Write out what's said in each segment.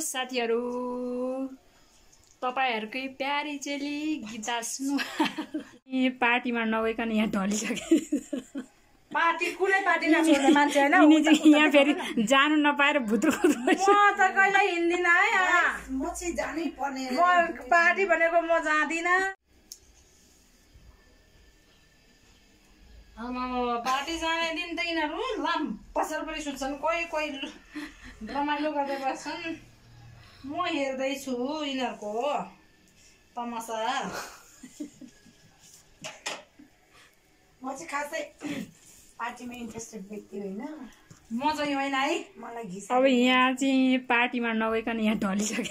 साथीहरु तपाईहरुकै प्यारी चेली गीता सुनु पार्टीमा नगइकन यहाँ ढलिसके पार्टी कुनै पार्टी नछोड्ने मान्छे हैन यहाँ फेरि जानु नपाएर भुत्रुको म त कहिले हिँड्दिन है म चाहिँ जानै पर्ने म पार्टी भनेको म जादिन पार्टी जाने दिन त यिनीहरू लाम पसर पनि सुत्छन् कोही कोही रमाइलो गर्दै बस्छन् म हेर्दैछु यिनीहरूको तमासा म चाहिँ खासै पार्टीमा इन्ट्रेस्टेड व्यक्ति होइन म चाहिँ होइन है मलाई घिस अब यहाँ चाहिँ पार्टीमा नगइकन यहाँ ढलिसके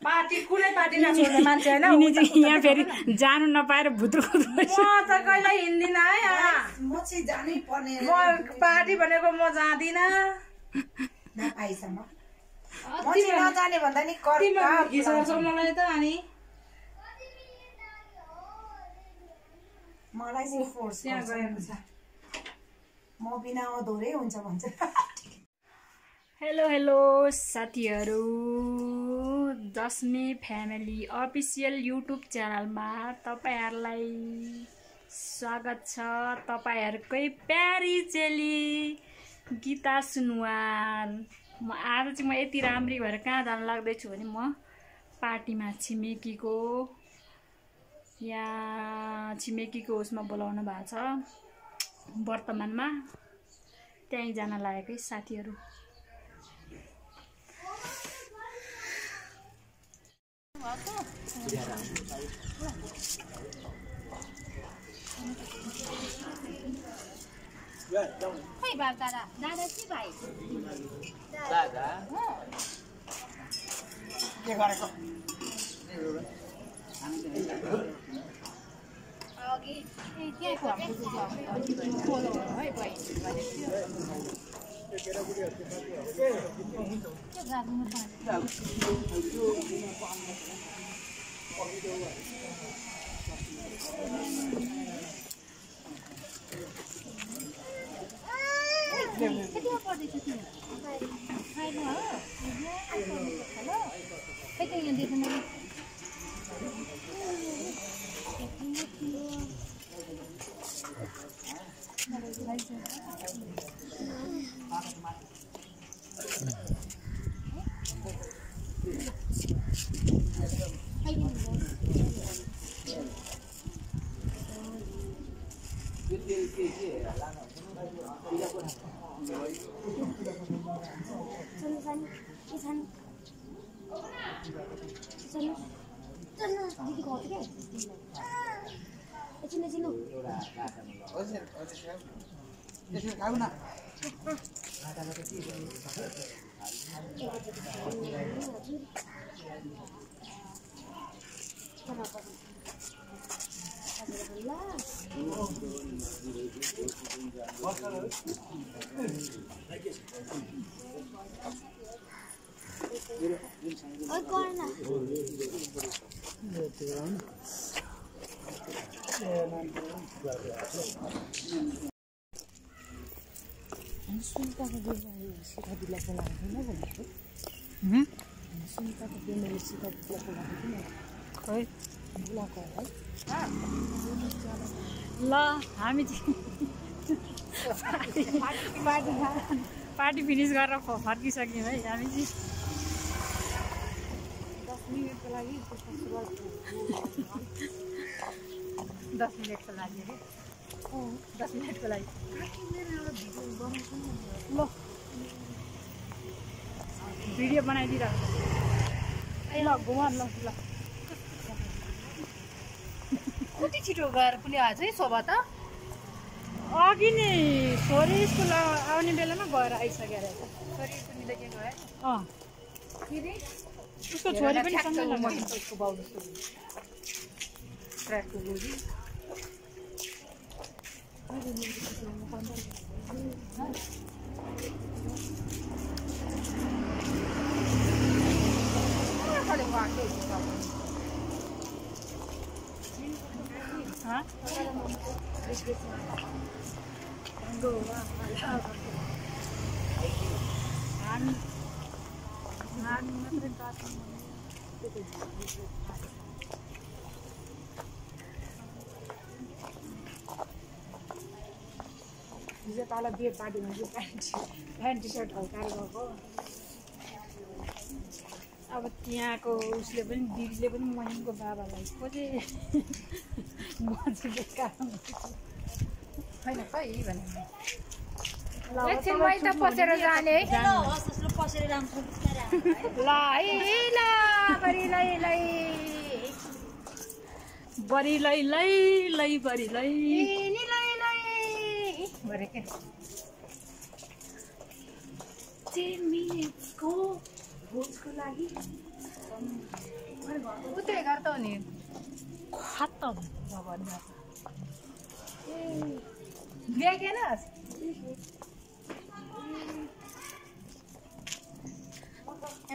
पार्टी कुनै पार्टी नछोड्ने मान्छे हैन यहाँ फेरि जानु नपाएर भुत्रुको म त कहिले हिँड्दिन है म चाहिँ जानै पर्ने म पार्टी भनेको म जादिन नपाइसम्म म चाहिँ नजाने भन्दा नि घिसाउँछौ मलाई त अनि मलाई चाहिँ फोर्स त्यहाँ गएको छ म बिना अधुरै हुन्छ भन्छ हेलो हेलो साथीहरु दशमी फ्यामिली अफिसियल युट्युब च्यानलमा तपाईहरुलाई स्वागत छ तपाईहरुकै प्यारी चेली गीता सुनुवार म आज चाहिँ म यति राम्री भएर कहाँ जान लाग्दैछु भने म पार्टीमा छिमेकीको यहाँ छिमेकीको उसमा बोलाउनु भएको छ वर्तमानमा त्यही जान लागेकै साथीहरु खोइ बाबा दादा दादा के भाइ दादा के गरेको अघि त्यहाँको हाम्रो है भाइ कतिमा पर्दैछ तिमी फाइलमा हो हेलो खै त यहाँ देख्नु मैले सुनिताको बेमारी सीता दिलाको लागि होइन भनेको सुनिताको बेमारी सीता दिलाको लागि किन खै बोलाएको है ल हामी पार्टी फिनिस गरेर फर्किसक्यौँ है हामी चाहिँ 10 मिनटको लागि 10 मिनटको लागि अरे 10 मिनटको लागि ल भिडियो बनाइदिइरहेको ल घुमा ल ल कति छिटो गएर पनि आज है शोभा त अघि नि छोरी स्कुल आउने बेलामा गएर आइसक्यो रहेछ छोरी सुनिँदै के गयो फेरि उसको छोरी पनि सँगै लगाउँछ उसको बाउ जस्तो ट्र्याकको बुझी हिजो तल बिहे पार्टीमा चाहिँ प्यान्ट टी सर्ट हल्काएर गएको अब त्यहाँको उसले पनि दिदीले पनि मनिको बाबालाई खोजे म चाहिँ बेकार होइन खै भने एकछिन मै त पसेर जाने है ल है ल बरिलै लै लै बरिलै गरे के भोजको लागि उतै घर त हो नि खत्तम देखेन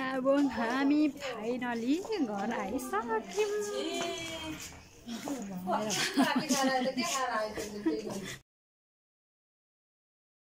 अब हामी फाइनली घर आइसक्यौँ